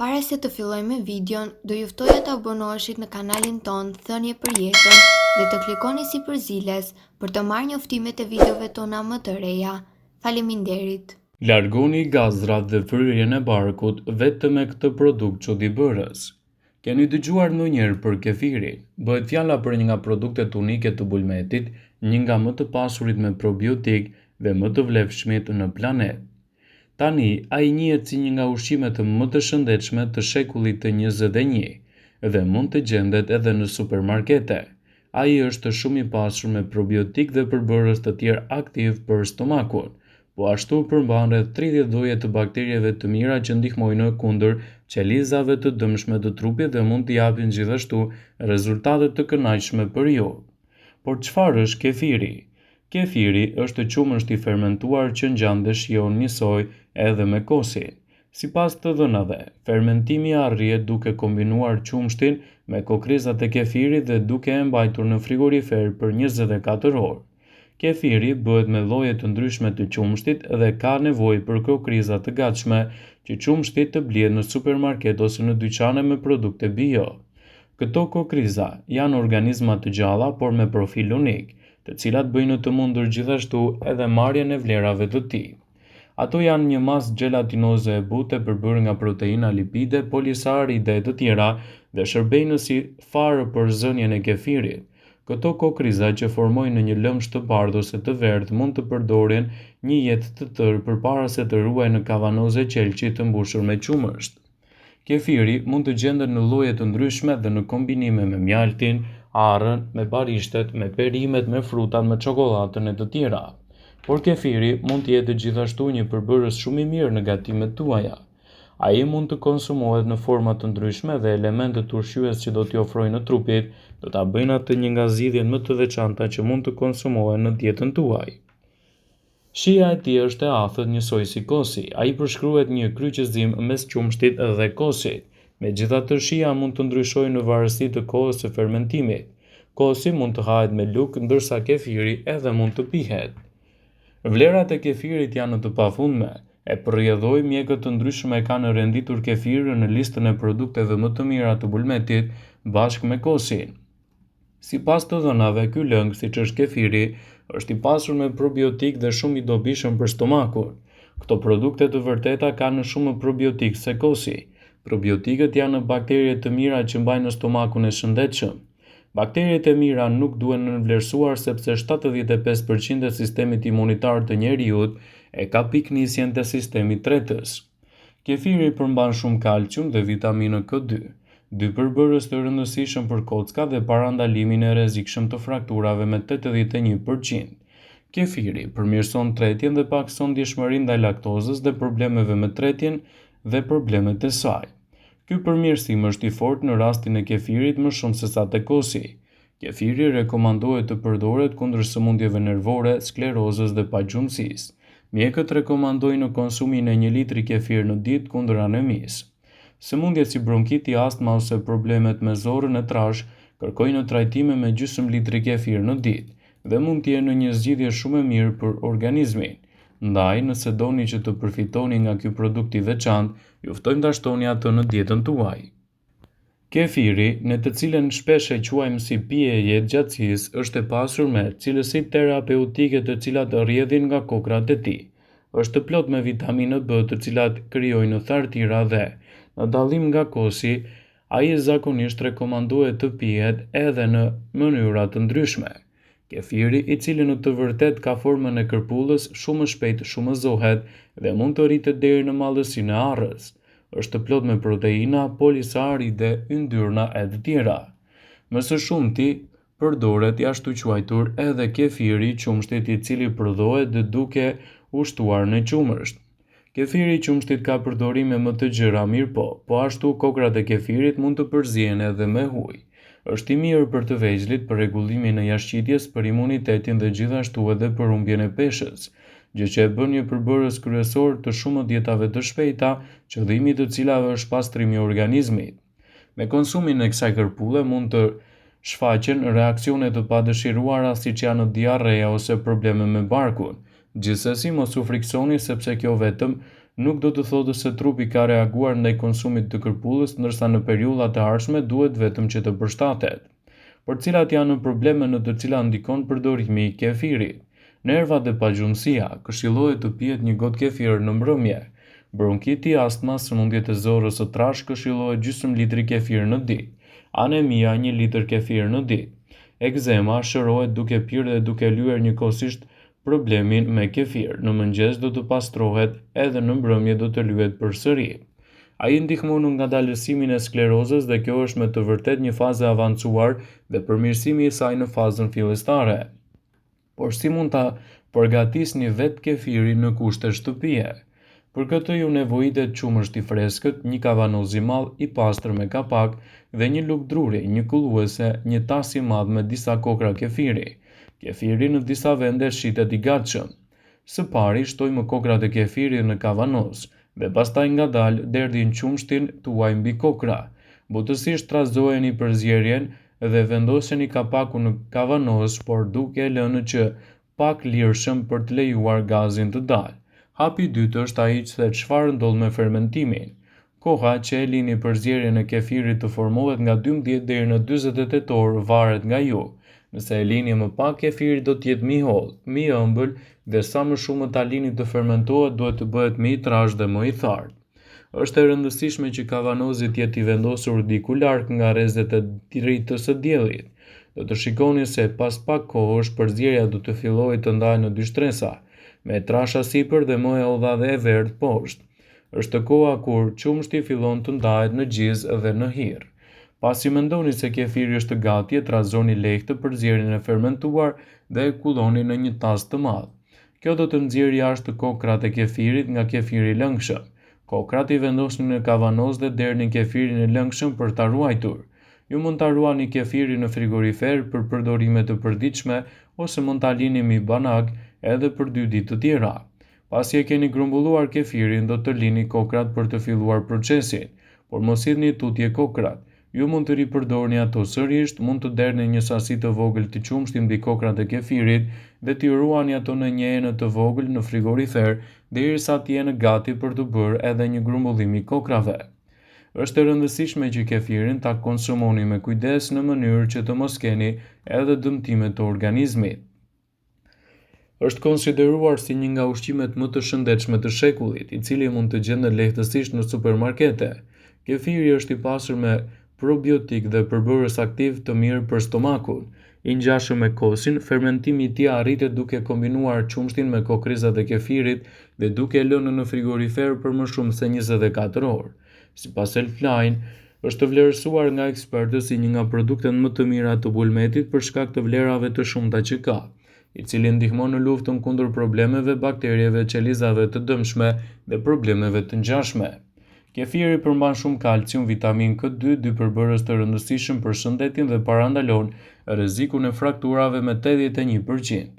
Para se të fillojmë me videon, do ju ftoja të abonoheshit në kanalin tonë Thënie për Jetën dhe të klikoni sipër ziles për të marrë njoftimet e videove tona më të reja. Faleminderit! Largoni gazrat dhe fryrjen e barkut vetëm me këtë produkt çudibërës. Keni dëgjuar ndonjëherë për kefirin? Bëhet fjala për një nga produktet unike të bulmetit, një nga më të pasurit me probiotikë dhe më të vlefshmit në planet. Tani, ai njihet si një nga ushqimet më të shëndetshme të shekullit të 21 dhe mund të gjendet edhe në supermarkete. Ai është shumë i pasur me probiotikë dhe përbërës të tjerë aktivë për stomakun. Po ashtu përmban rreth 30 lloje të bakterieve të mira që ndihmojnë kundër qelizave të dëmshme të trupit dhe mund të japin gjithashtu rezultate të kënaqshme për ju. Por çfarë është kefiri? Kefiri është qumësht i fermentuar që ngjan dhe shijon njësoj edhe me kosin. Sipas të dhënave, fermentimi arrihet duke kombinuar qumështin me kokrrizat e kefirit dhe duke e mbajtur në frigorifer për 24 orë. Kefiri bëhet me lloje të ndryshme të qumështit dhe ka nevojë për kokrriza të gatshme që qumështi të blihet në supermarket ose në dyqane me produkte bio. Këto kokrriza janë organizma të gjalla por me profil unik, të cilat bëjnë të mundur gjithashtu edhe marrjen e vlerave të tij. Ato janë një masë xhelatinoze e butë e përbërë nga proteina, lipide, polisaharide e të tjera dhe shërbejnë si farë për zënien e kefirit. Këto kokrriza që formojnë një lëmsh të bardhë ose të verdhë mund të përdoren një jetë të tërë përpara se të ruhen në kavanoze qelqi të mbushur me qumësht. Kefiri mund të gjendet në lloje të ndryshme dhe në kombinime me mjaltin, arrën, me barishtet, me perimet, me frutat, me çokollatën e të tjera. Por kefiri mund të jetë gjithashtu një përbërës shumë i mirë në gatimet tuaja. Ai mund të konsumohet në forma të ndryshme dhe elementët ushqyes që do t'i ofrojë në trupit do ta bëjnë atë një nga zgjidhjet më të veçanta që mund të konsumohen në dietën tuaj. Shija e tij është e athët njësoj si kosi. Ai përshkruhet një kryqëzim mes qumështit dhe kosit. Megjithatë shija mund të ndryshojë në varësi të kohës së fermentimit. Kosi mund të hahet me lugë, ndërsa kefiri edhe mund të pihet. Vlerat e kefirit janë të pafundme. E për rrjedhojë, mjekët të ndryshëm e kanë renditur kefirin në listën e produkteve më të mira të bulmetit, bashkë me kosin. Sipas të dhënave, ky lëng, siç është kefiri, është i pasur me probiotikë dhe shumë i dobishëm për stomakun. Këto produkte të vërteta kanë shumë probiotikë se kosi. Probiotikët janë bakterie të mira që mbajnë stomakun e shëndetshëm. Bakteriet e mira nuk duhen nënvlerësuar sepse 75% e sistemit imunitar të njeriut e ka pikënisjen te sistemi tretës. Kefiri përmban shumë kalcium dhe vitaminë K2, dy përbërës të rëndësishëm për kockat dhe parandalimin e rrezikshëm të frakturave me 81%. Kefiri përmirëson tretjen dhe pakëson ndjeshmërinë ndaj laktozës dhe problemeve me tretjen dhe problemet e saj. Ky përmirësim është i fortë në rastin e kefirit më shumë sesa te kosi. Kefiri rekomandohet të përdoret kundër sëmundjeve nervore, sklerozës dhe pagjumësisë. Mjekët rekomandojnë konsumin e një litri kefir në ditë kundër anemisë. Sëmundjet si bronkiti, astma ose problemet me zorrën e trashë kërkojnë trajtime me gjysmë litri kefir në ditë dhe mund të jenë një zgjidhje shumë e mirë për organizmin. Ndaj, nëse doni që të përfitoni nga ky produkt i veçantë, ju ftojmë ta shtoni atë në dietën tuaj. Kefiri, ne të cilën shpesh e quajmë si pije e jetëgjatësisë, është e pasur me cilësi terapeutike të cilat rrjedhin nga kokrrat e tij. Është plot me vitaminë B të cilat krijojnë thartira dhe, në dallim nga kosi, ai zakonisht rekomandohet të pihet edhe në mënyra të ndryshme. Kefiri, i cili në të vërtetë ka formën e kërpudhës, shumë shpejt shumëzohet dhe mund të rritet deri në madhësinë e arrës. Është plot me proteina, polisaharide, yndyrna e të tjera. Më së shumti përdoret i ashtuquajtur edhe kefiri i qumështit i cili prodhohet duke u shtuar në qumësht. Kefiri i qumështit ka përdorime më të gjera mirëpo, po ashtu kokrrat e kefirit mund të përzihen edhe me ujë. Është i mirë për të vegjlit, për rregullimin e jashtëqitjes, për imunitetin dhe gjithashtu edhe për humbjen e peshës, gjë që e bën një përbërës kryesor të shumë dietave të shpejta, qëllimi i të cilave është pastrimi i organizmit. Me konsumin e kësaj kërpudhe mund të shfaqen reaksione të padëshiruara siç janë diarreja ose probleme me barkun. Gjithsesi mos u frikësoni sepse kjo vetëm Nuk do të thotë se trupi ka reaguar ndaj konsumit të kërpudhës ndërsa në periudhat e ardhshme duhet vetëm që të përshtatet. Por cilat janë problemet në të cilat ndikon përdorimi i kefirit? Nervat dhe pagjumësia, këshillohet të pihet një gotë kefir në mbrëmje. Bronkiti, astma, sëmundjet e zorrës së trashë këshillohet gjysmë litri kefir në ditë. Anemia, një litër kefir në ditë. Ekzema shërohet duke pirë dhe duke lyer njëkohësisht problemin me kefir. Në mëngjes do të pastrohet edhe në mbrëmje do të lyhet përsëri. Ai ndihmon në ngadalësimin e sklerozës dhe kjo është me të vërtetë një fazë e avancuar dhe përmirësimi i saj në fazën fillestare. Por si mund ta përgatisni vetë kefirin në kushte shtëpie? Për këtë ju nevojitet qumësht i freskët, një kavanoz i madh, i pastër me kapak dhe një lugë druri, një kulluese, një tas i madh me disa kokrra kefiri. Kefiri në disa vende shitet i gatshëm. Së pari, shtojmë kokrrat e kefirit në kavanoz dhe pastaj ngadalë derdhni qumështin tuaj mbi kokrra. Butësisht trazojeni përzierjen dhe vendoseni kapakun në kavanoz, por duke e lënë që pak lirshëm për të lejuar gazin të dalë. Hapi i dytë është ai se çfarë ndodh me fermentimin. Koha që e lini përzierjen e kefirit të formohet nga 12 deri në 48 orë varet nga ju. Nëse e lini më pak, kefiri do të jetë më i hollë, më i ëmbël dhe sa më shumë ta lini të fermentohet duhet të bëhet më i trashë dhe më i thartë. Është e rëndësishme që kavanozi të jetë i vendosur diku larg nga rrezet e dritës së diellit. Do të shikoni se pas pak kohësh përzierja do të fillojë të ndahet në dy shtresa, më e trasha sipër dhe më e hodha dhe e verdhë poshtë. Është koha kur qumështi fillon të ndahet në gjizë dhe në hirrë. Pasi mendoni se kefiri është gati, e trazoni lehtë përzierjen e fermentuar dhe e kulloni në një tas të madh. Kjo do të nxjerrë jashtë kokrrat e kefirit nga kefiri i lëngshëm. Kokrrat i vendosni në kavanoz dhe derdhni kefirin e lëngshëm për ta ruajtur. Ju mund ta ruani kefirin në frigorifer për përdorime të përditshme ose mund ta lini mbi banak edhe për dy ditë të tjera. Pasi e keni grumbulluar kefirin, do të lini kokrrat për të filluar procesin. Por mos hidhni tutje kokrrat. Ju mund të ripërdorni ato sërisht, mund të derdhni një sasi të vogël të qumështit mbi kokrrat e kefirit dhe t'i ruani ato në një enë të vogël në frigorifer derisa të jenë gati për t'u bërë edhe një grumbullim i kokrrave. Është e rëndësishme që kefirin ta konsumoni me kujdes në mënyrë që të mos keni edhe dëmtime të organizmit. Është konsideruar si një nga ushqimet më të shëndetshme të shekullit, i cili mund të gjendet lehtësisht në supermarkete. Kefiri është i pasur me probiotikë dhe përbërës aktivë të mirë për stomakun. I ngjashëm me kosin, fermentimi i tij arritet duke kombinuar qumështin me kokrrizat e kefirit dhe duke e lënë në frigorifer për më shumë se 24 orë. Sipas Healthline, është vlerësuar nga ekspertët si një nga produktet më të mira të bulmetit për shkak të vlerave të shumta që ka, i cili ndihmon në luftën kundër problemeve, bakterieve, qelizave të dëmshme dhe problemeve të ngjashme. Kefiri përmban shumë kalcium, vitaminë K2, dy përbërës të rëndësishëm për shëndetin dhe parandalon rrezikun e frakturave me 81%.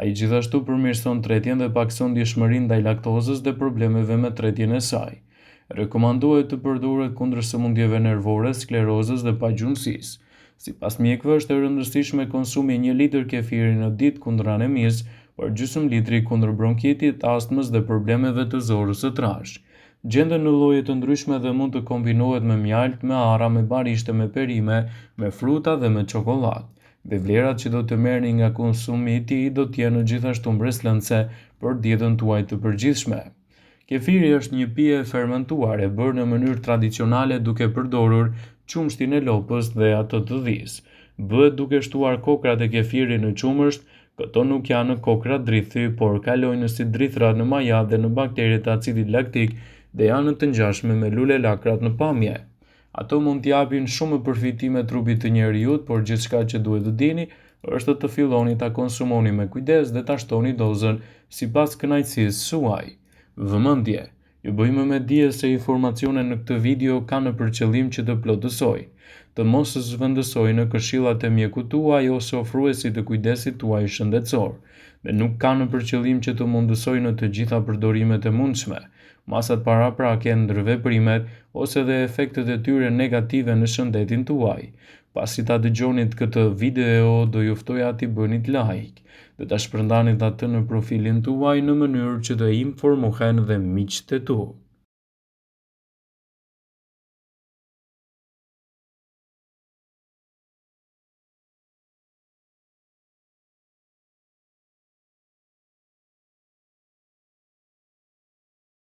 Ai gjithashtu përmirëson tretjen dhe pakëson ndjeshmërinë ndaj laktozës dhe problemeve me tretjen e saj. Rekomandohet të përdoret kundër sëmundjeve nervore, sklerozës dhe pagjumësisë. Sipas mjekëve është e rëndësishme konsumi i një litër kefiri në ditë kundër anemisë, por gjysmë litri kundër bronkitit, astmës dhe problemeve të zorrës së trashë. Gjenden në lloje të ndryshme dhe mund të kombinohet me mjaltë, me arra, me barishte, me perime, me fruta dhe me çokollatë. Dhe vlerat që do të merrni nga konsumi i tij do të jenë gjithashtu mbresëlënëse për dietën tuaj të përgjithshme. Kefiri është një pije e fermentuar e bërë në mënyrë tradicionale duke përdorur qumështin e lopës dhe atë të dhisë. Bëhet duke shtuar kokrrat e kefirit në qumësht, këto nuk janë kokrra drithi, por kalojnë si drithëra në maja dhe në bakteriet e acidit laktik dhe janë të ngjashme me lulelakrat në pamje. Ato mund t'i japin shumë përfitime trupit të njeriut, por gjithçka që duhet të dini është të filloni ta konsumoni me kujdes dhe ta shtoni dozën sipas kënaqësisë suaj. Vëmendje! Ju bëjmë me dije se informacionet në këtë video kanë për qëllim që të plotësojnë, të mos zëvendësojnë këshillat e mjekut tuaj ose ofruesit të kujdesit tuaj shëndetësor, dhe nuk kanë për qëllim që të mundësojnë të gjitha përdorimet e mundshme, masat paraprake, ndërveprimet ose dhe efektet e tyre negative në shëndetin tuaj. Pasi ta dëgjonit këtë video, do ju ftoja t'i bënit like dhe ta shpërndanit atë në profilin tuaj në mënyrë që të informohen dhe miqtë e tu.